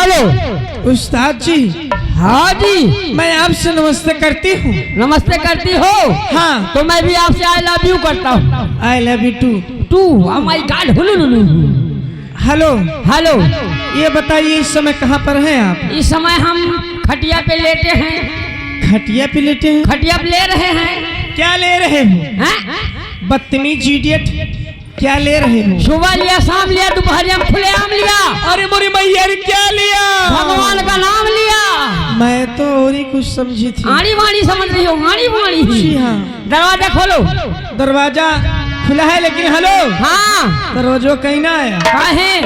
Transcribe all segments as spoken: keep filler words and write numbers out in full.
हेलो। उस्ताद जी। हाँ जी। मैं आपसे नमस्ते करती हूँ। नमस्ते करती हो? हाँ। तो मैं भी आपसे I love you करता हूँ। I love you too। Too, oh my God, हुलुलुलु। हेलो। हेलो। ये बताइए, इस समय कहाँ पर हैं आप? इस समय हम खटिया पे लेटे हैं। खटिया पे लेटे हैं? खटिया पे ले रहे हैं। क्या ले रहे हो? हैं? बदतमीज idiot। क्या ले रहे हो? सुबह लिया, शाम लिया, दोपहरिया में खुलेआम लिया। अरे मोरी मैया रे, क्या लिया? भगवान का नाम लिया। मैं तो और ही कुछ समझी थी। आड़ी वाणी समझ रही हो, आड़ी वाणी। जी हाँ। दरवाजा खोलो। दरवाजा खुला है, लेकिन हेलो। हाँ। दरवाजो कहीं ना आया। काहे?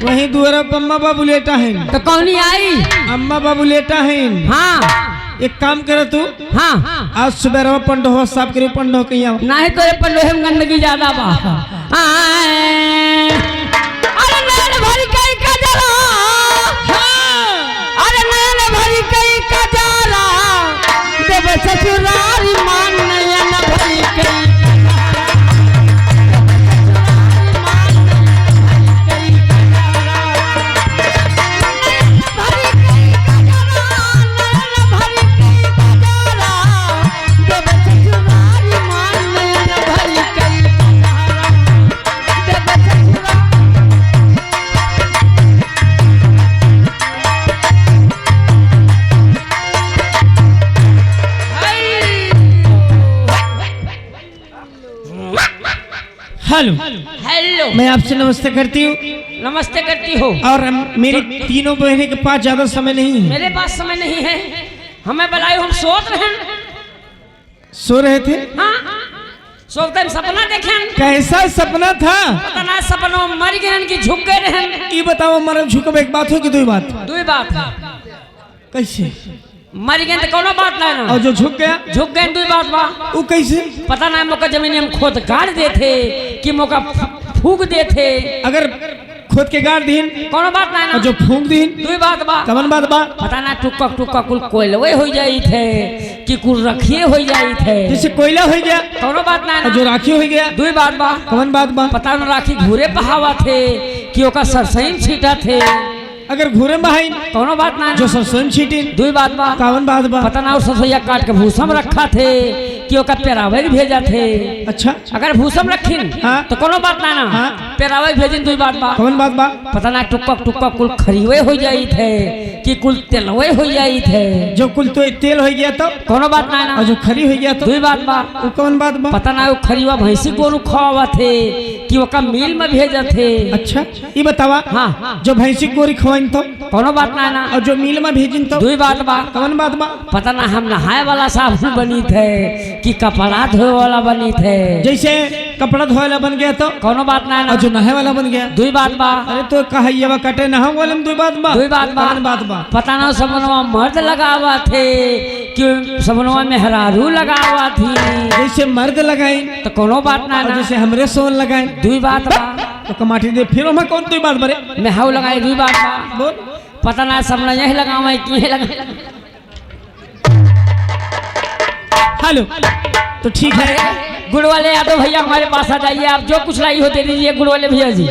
वहीं दुआरा पे अम्मा बाबू लेटा है। तो कौनी आई? अम्मा बाबू लेटा है। हाँ। एक काम कर तू। हाँ। आज सुबेरवा पंडोहवा साफ करी, पंडोह कहीं आओ। नाही तोरे पंडोहे में गंदगी ज्यादा बा। आए। अरे नैन भरी कई कजरा। हाँ। अरे नैन भरी कई कजरा। देव ससुरारी मान नैन भरी कई कजरा। हेलो। हेलो। मैं आपसे नमस्ते करती हूँ। नमस्ते करती हो। और हम, मेरी तो तीनों बहनें के पास ज्यादा समय नहीं है। मेरे पास समय नहीं है। हमें बुलायो, हम सोत रहेन। सो रहे थे? हाँ। सोते में सपना देखेन। कैसा सपना था? पता ना, सपनों मर गए कि झुक गए रहेन। ई बताओ, मरब झुकब एक बात हो कि दुई बात? दुई बात है। कैसे? मर गए तो कौनो बात ना ना। और जो झुक गया? झुक गए, दुई बात बा। वो कैसे? पता ना, मोका जमीन में खोद गाड़ देथे कि मोका फू-, फूक देथे। अगर खोद के गाड़ दीन? कौनो बात ना ना। और जो फूक दीन? दुई बात बा। कवन बात बा? पता ना, टुक्का टुक्का कुल कोयलवे हो जाई थे कि कुल रखिए हो जाई थे। जैसे कोयला हो गया? कौनो बात ना ना। और जो राखी हो गया? दुई बात बा। कवन बात बा? पता ना, राखी घूरे पहावा थे कि ओका सरसई में छीटा थे। अगर घूरे में बहाइन, कौनो बात ना ना। जो सरसों में छीटिन, दुई बात बा। कवन बात बा? पता ना, वो सरसोइया काट के भूसा में रखा थे कि ओका पेरावे के भेजा थे। अच्छा। अगर भूसा में रखिन, हाँ। तो कौनो बात ना ना। हाँ। पेरावे के भेजिन, दुई बात बा। कवन बात बा? पता ना, टुक्का टुक्का कुल खरीवे हो जाई थे कि कुल तेलवे हो जाई थे। जो कुल तो तेल हो गया तो? कौनो बात ना ना। और जो खरी हो गया तो? दुई बात बा। वो कवन बात बा? पता ना, वो खरीवा भैंसी गोरू खवावा थे कि ओका मिल में भेजा थे। अच्छा। ई बतावा, हाँ। जो भैंसी गोरी खवाइन तो? कौनो बात ना ना। और जो मिल में भेजिन तो? दुई बात बा। कवन बात बा? पता ना, हम नहाए वाला साबुन बनी थे कि कपड़ा धोए वाला बनी थे। जैसे कपड़ा धोए वाला बन गया तो? कौनो बात ना ना। और जो नहाए वाला बन गया? दुई बात बा। अरे तो कहा ये बा कटे नहाए वाले में दुई बात बा? दुई बात बा। कवन बात बा? पता ना, सबनवा मर्द लगावा थे कि सबनवा मेहरारू लगावा थी। जैसे मर्द लगाइन तो कौनो बात ना और ना। जैसे हमरे सोन लगाइन? दुई बात बा। तो कमाटी दे, फिर हमें कौन दुई बात बरे? मेहरारू लगाई, दुई बात बा। बोल। पता ना, सब ना यही लगावे कि यही लगावे। हेलो, तो ठीक है। गुड़ वाले यादव भैया, हमारे पास आ जाइए, आप जो कुछ लाई हो दे दीजिए गुड़ वाले भैया जी।